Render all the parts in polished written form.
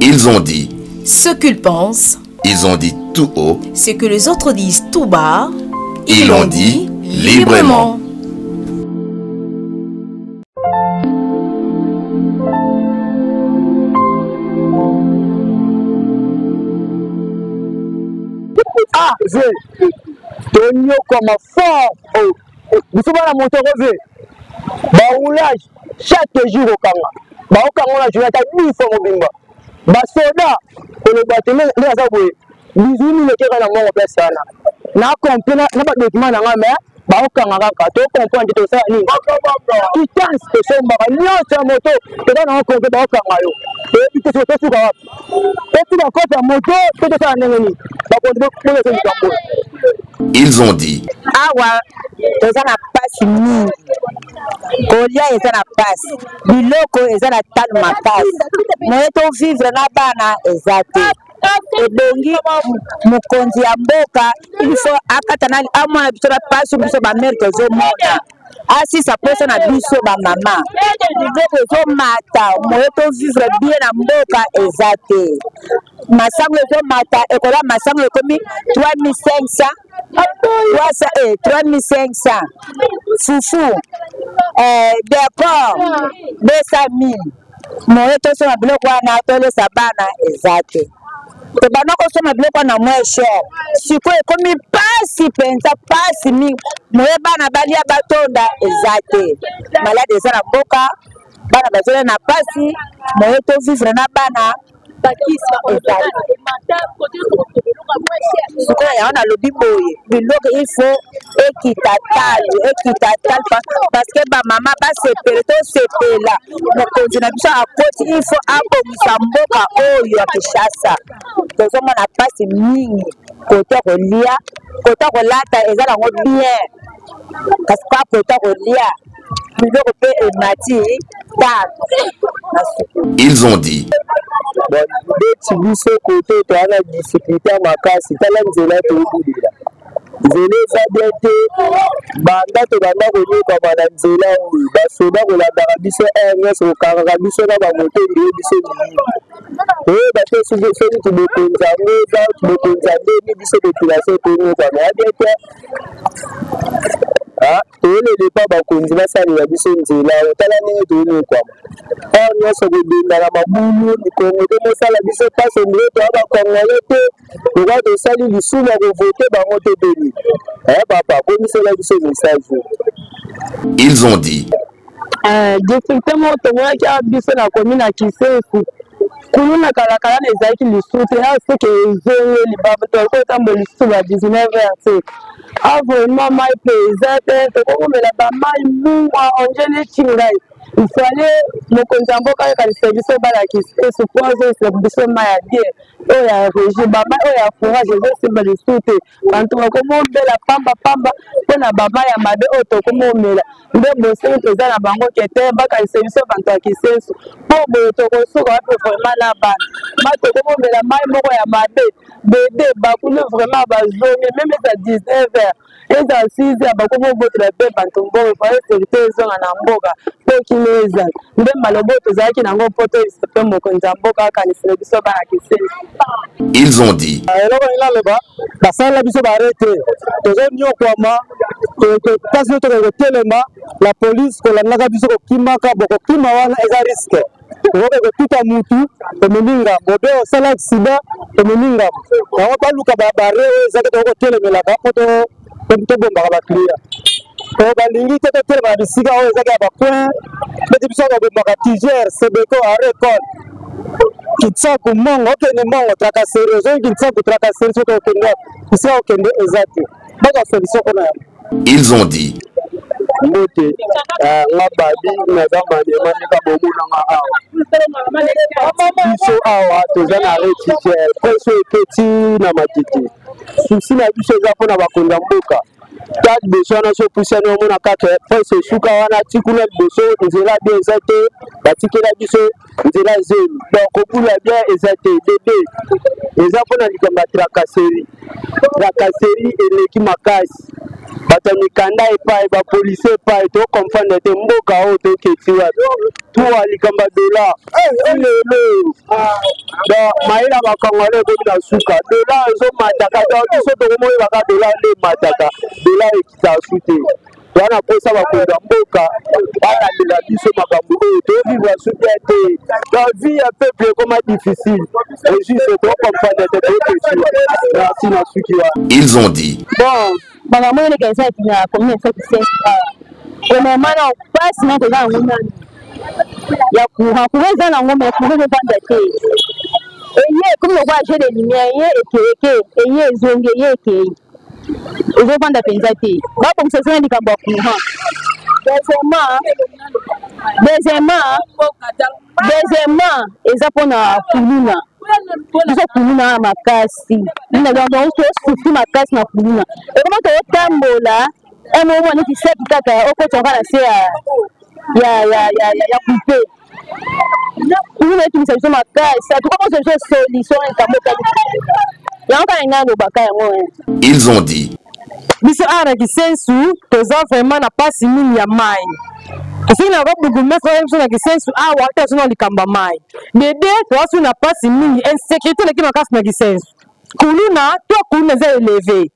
Ils ont dit. Ce qu'ils pensent. Ils ont dit tout haut. Ce que les autres disent tout bas. Ils l'ont dit librement. Ah, tonyokwama fort oh. Biso bana moto ve baroulage chaque jour okanga baokanga na journée ata 10 fois mobimba basoda koloba te nde aza boye 18 mille ekeka na mbongo place wana na complet na badocument na ngai mais baokanga kaka tocomprendre te tosala nini quittance tosombaka nyonso ya moto toza nango complet baokanga yo toyebi te soki tosuka wapi totika kope ya moto to tosala ndenge nini bakonzi boyoso likambo. Ils ont dit. Awa toza na pasi mingi, kolia eza na pasi, biloko eza na talo makasi, moye to vivre na bana eza te. Ebongi mokonzi ya mboka il faut akata na amona biso na pasi, biso ba mère tozomona asisa posa na biso ba mama, biloko ezomata, moye to vivre bien na mboka eza te. Masango ezomata, ekola masango ekomi 3500 300 3500 fufu decor 200 000. Moye tosomba biloko wana tolesa bana eza te. Tobanda kosomba biloko wana moins cher, sikoyo ekomi pasi mpenza, pasi mingi. Moye bana balia batonda eza te. Malade eza na mboka, bana bazolia na pasi, moye to vivre na bana sikoyo yango nalobi boye, biloko il faut ekita talo, ekita talo parce que bamama basepele, tosepela. Mokonzi na biso akoti, il faut abongisa mboka oyo ya Kinshasa. Tozomona pasi mingi, kota kolia, kota kolata eza nango bien, kasi pa kota kolia biloko mpe emati talo. Ils ont dit. Beti biso kote toza na difficulté ya makasi, tala nzela toyebulela nzela eza bien te, banda tobanda konyokama na nzela oyo, basoda kolandaka biso heure nyonso, kokangaka biso na bamoto ndeye biso mingi. Toyeba te soki kibokonzi yango eza kibokonzi ya ndeni, biso population tonyokama ya bien te. Toyelele pa bakonzi basalela biso nzela oyo, tala ndenge toyokwama heure nyonso kodenda na mabulu mikongo te, mosala biso mpasi ondire toya bakongole te, lokola tosali lisumu ya kovote bango te beni. Papa komisela biso message. Ils ont dit. Difficulté moko tomonaki awa biso na commune ya Kisensu, kuluna kalakala na ezalaki lisusu te, awa soki ezongeli bato kotambola lisusu ba 19 heures te. Awa vraiment mai mpe eza te, tokokomela bamai mungwa onje neti ngai. Il fallait mokonzi ya mboka ayokanisa biso bana ya Kisensu mpo azongisa biso mai ya bien oyo ya régie, bamai oyo ya forage ezosimba lisusu te. Bantu bakomobela pamba pamba mpona bamai ya mabe oyo tokomomela. Nde bosengi toza na bango ke te bakanisa biso bantu ya Kisensu mpo boye tokosuka wapi vraiment na bana ma tokomomela mai moko ya mabe bebe bakuli vraiment bazongi meme eza 19 heures eza 6 heures bakomobotela mpe bantu mbongo efale sécurité ezonga na mboka mpo kino ezala nde maloba oyo tozalaki nango mpo toyebisa mpe mokonzi ya mboka akanisela biso bana Kisensu. Ils ont dit. Eloko nini naloba, basalela biso barete, tozonyokwama place oyo tokende kotelema, la police kolandaka biso kokimaka, bokokima wana eza risque, okoki kotuta mutu omemi ngambo, obe osala accident omemi ngambo. Yango baluka bare oyo ezaki tokoki kotelemelaka mpo tobombaka baclient. Po balingi te totelema na bisika oyo ezaki ya bacoin, neti biso babombaka Tigere, Sebeko, Arecol, Kinsaku, Mongo, okende Mongo, tracasserie, ozongi Kinsaku, tracasserie, soki okende wapi, bisika okende eza te. Bazwa solution mpona yango. Ils ont dit. Mbote, nga babi naza maniema ndeka bomonanga awa. Biso awa toza na retigere, preso eketi na matiti. Souci na biso eza mpona bakonzi ya mboka. Ta liboso wana so opusani omona kaka presse esuka wana ti kuna liboso nzela bien eza te, batikela biso nzela zelu, donc kobula bien eza te. Dede eza mpona likambo ya tracasserie, tracasserie eleki makasi, bato ya mikanda epai, bapolisie epai, tocomprendre te mboka oyo toketi wapi. Trois likambo ya dollar lelo, donc mayele ya bakongole ekomi na suka, dollar ezomataka, donc biso tokomoyebaka dollar nde emataka, dollar ekitaka su te. Wana mposa bakonzi ya mboka balandela biso makambo oyo tovivre su bien te, donc vie ya peuple ekoma difficile, ejuste tocomprendre te tokesi. Merci na suki wana. Ils ont dit. Bon, makambo oyo eleka eza na commune ya Kisenso awa, premièrement na mpasi na toza yango nani ya courant. Courant eza nango, mais courant ezovanda te, eye ekomi lokola jeu de lumière, eye ekeyeke, eye ezongi, eye ekei, ezovanda mpenza te. Babongisa eza na likambo ya courant. Deuxièmement eza mpona kuluna. Biso kuluna wana makasi, tosufri makasi na kuluna, ekoma toyotambola emomwa neti seki kaka okotaka na se ya coupe. Kuluna etumisa biso makasi, atuka koso biso solution likambo etali yango kaka ngai alobaka yango. Ils ont dit. Biso awa na Kisensu toza vraiment na pasi mingi ya mai. Tosengi na bourgmestre oyo biso na Kisensu awa te azo na likambo ya mai. Dede toza su na pasi mingi, insécurité eleki makasi na Kisensu. Kuluna to kuluna eza élevé,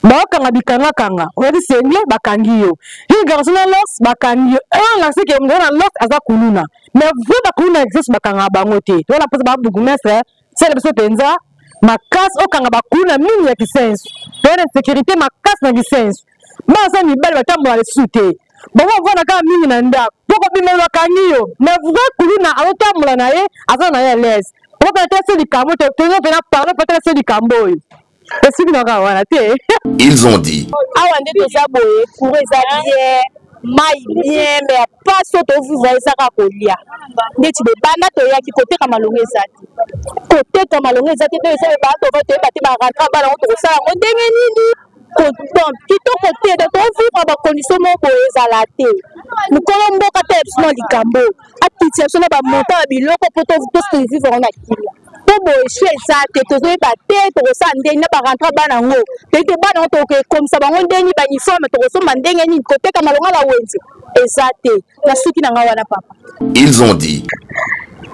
baokanga bikangakanga, oyaki sengle bakangi yo, ye garçon na los bakangi yo, un lance ke moto na los aza kuluna, mais vrai bakuluna na Kisensu bakangaka bango te. Toza na mposa ba bourgmestre sala biso mpenza makasi okanga bakuluna mingi ya Kisensu. Toza na insécurité makasi na Kisensu, bana mibali batambola lisusu te, bango bavanda kaka mingi na ndako po kobima bakangi yo, mais vrai kuluna azotambola na ye, aza na ye à l'aise. Okokana te so likambo tozo mpena parle po tala so likambo oyo esuki na kaka wana te. Ils ont dit. Awa nde toza boye, courant eza bien, mai bien, mais pasi oyo tovivre eza kaka kolia. Ndeti bebanda toyaki koteka malongo eza te, koteka malongo eza te, donc eza bebanda tova toyeba te barentre bana yango tokosala yango ndenge nini. Donc kitoko te, donc tovivre bacondition moko boye ezala te. Mokolo mboka te biso na likambo akitisa biso na bamonta ya biloko mpo tosivivre yango na kimia, mpo boye su eza te, tozoyeba te tokosala ndenge na barentre bana yango toyebi te, bana yango tokokomisa bango ndenge bauniforme tokosomba ndenge nini, koteka malonga na wenze eza te. Na suki na ngai wana papa. Ils ont dit.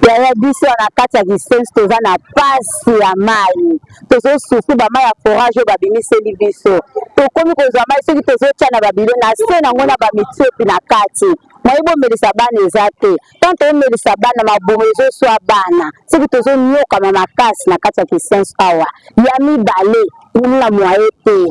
Yaya, biso na kati ya Kisensu toza na pasi ya mai, tozosufri bamai ya forage oyo babimiseli biso. Tokomi kozwa mai soki tozotya na babilo na se nango na bamitiopi na kati, moye bomelisa bana eza te. Tant tomelisa bana, mabumu ezoswa bana, soki tozonyokama makasi na kati ya Kisensu awa. Ya mibale, kuna mwaye te,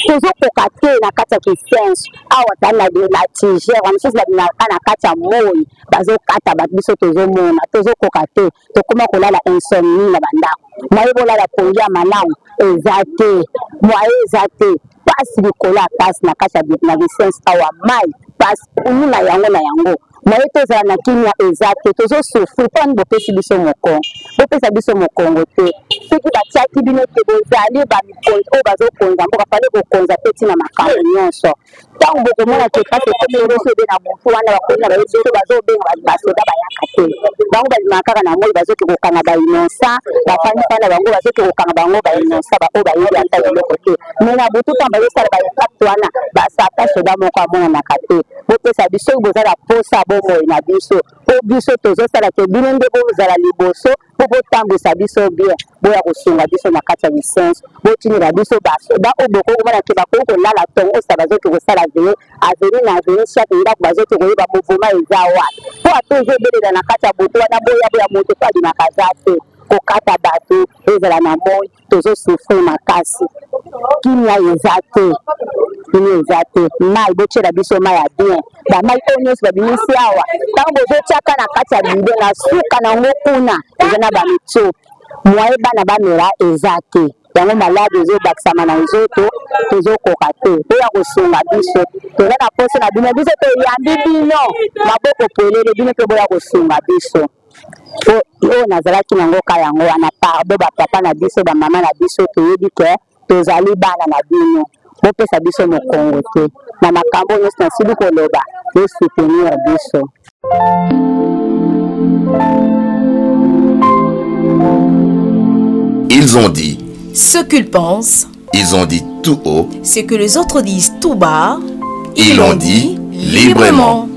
tozokoka te na kati ya Kisensu awa. Ta na tigere mosusu babimaka na kati ya moi, bazokata bato, biso tozomona, tozokoka te, tokóma kolala insomnie na bandako. Moye bolala pongi ya malamu eza te, moye eza te, pasi likolo ya pasi na kati ya na Kisensu awa. Mai pasi, kuluna yango na yango, moye tozala na kimia eza te, tozosufri. Mpani bopesi biso mokongo, bopesa biso mokongo te. Soki batiaki bino te, bozali bamikonzi oyo bazokonza mboka, fale kokonza mpe ntina makambo nyonso. Ntango bokomona ke pasi ekomi biso ebe na butu wana, bakomi na bayebi biso, bazobenga basoda bayaka te, bango balimaka kaka na moi, bazoki kokanga bainnocent, bafandi fana bango, bazoki kokanga bango bainnocent baoyo bayebi ata eloko te. Me na butu ntango bazosala baimpact wana, basata soda moko amonanaka te. Bopesa biso, soki boza na posa bomoi na biso, mpo biso tozosala ke bino nde bozala liboso mpo botambwisa biso bien, boya kosunga biso na kati ya Kisenso, botindela biso basoda oyo bokoki komona ke bakoki kolala ntongo osa, bazoki kosala veye aveni na aveni, chaque ndako bazoki koyeba mouvement eza wapi, mpo ata ozobelela na kati ya butu wana, boya boya moto mpo abimaka aza te. Kokata bato ezala na moi, tozosufrir makasi, kimia eza te, kimia eza te. Mai, botiela biso mai ya bien, bamai oyo nyonso babimisi awa, ntango bozotiaka na kati ya bido, na suka nango kuna eza na bamitiopi, mwaye bana bamela eza te, yango maladi ezobakisama na nzoto, tozokoka te. Oya kosunga biso, toza na poso na bino, biso toyambi bino maboko polele, bino mpe boya kosunga biso. Oyo nazalaki nango ka yango wana. Pardon, bapapa na biso, bamama na biso, toyebi ke tozali bana na bino. Bopesa biso mokongo te na makambo nyonso nasili koloba, bosoutenir biso. Ils ont dit. Ce qu'ils pensent. Ils ont dit tout haut. Ce que les autres disent tout bas. Ils l'ont dit librement.